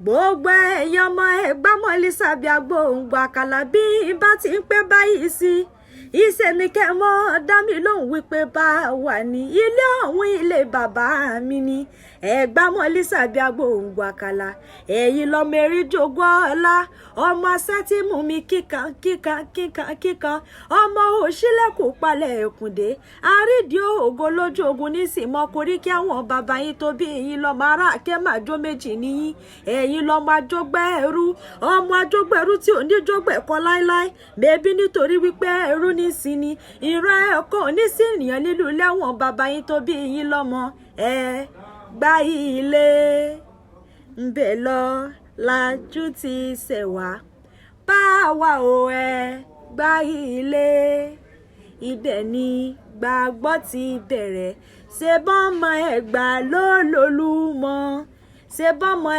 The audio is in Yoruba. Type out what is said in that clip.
Gbogbo ẹ̀yin ọmọ Ẹ̀gbá Mọ́lísàbí Agbóǹgbò Àkàlà, bí n bá ti ń pẹ́ báyìí sí ìṣe ni kẹ́ mọ́ dá mi lóhùn wípé bá a wà ní ilé ọ̀hún, ilé bàbá mi ni. Ẹ̀gbá Mọ́lísàbí Agbóǹgbò Àkàlà, ẹ̀yin lọ́mọ eríjogún ọlá, ọmọ asẹ́ tí mú mi kíkan kíkan kíkan kíkan, ọmọ òṣìlẹ̀kùn palẹ̀ ẹ̀kúndé àrídìí ògo lójú ogun nísìmọ́ korí kí àwọn bàbá yín tó bí yín lọ́mọ ará akẹ́màjó méjì níyín. Ẹ̀yin lọ́mọ ajógbẹ́rú, ọmọ ajógbẹ́rú tí ò ní jógbẹ́kọ láéláé bẹ́ẹ̀bí, nítorí wípé ẹrú ní sinmi ìran ẹ̀kọ́ onísìnìyàn nílùú lẹ́wọ̀n bàbá yín tó bí yín lọ́mọ. Ẹ gbá ilé ńbẹ lọ lajú ti ṣẹ̀ wá bá wa o, ẹ gbá ilé ibẹ̀ ni gbàgbọ́ ti bẹ̀rẹ̀. Ṣe bọ́mọ Ẹ̀gbá ló lólùmọ̀, ṣe bọ́mọ.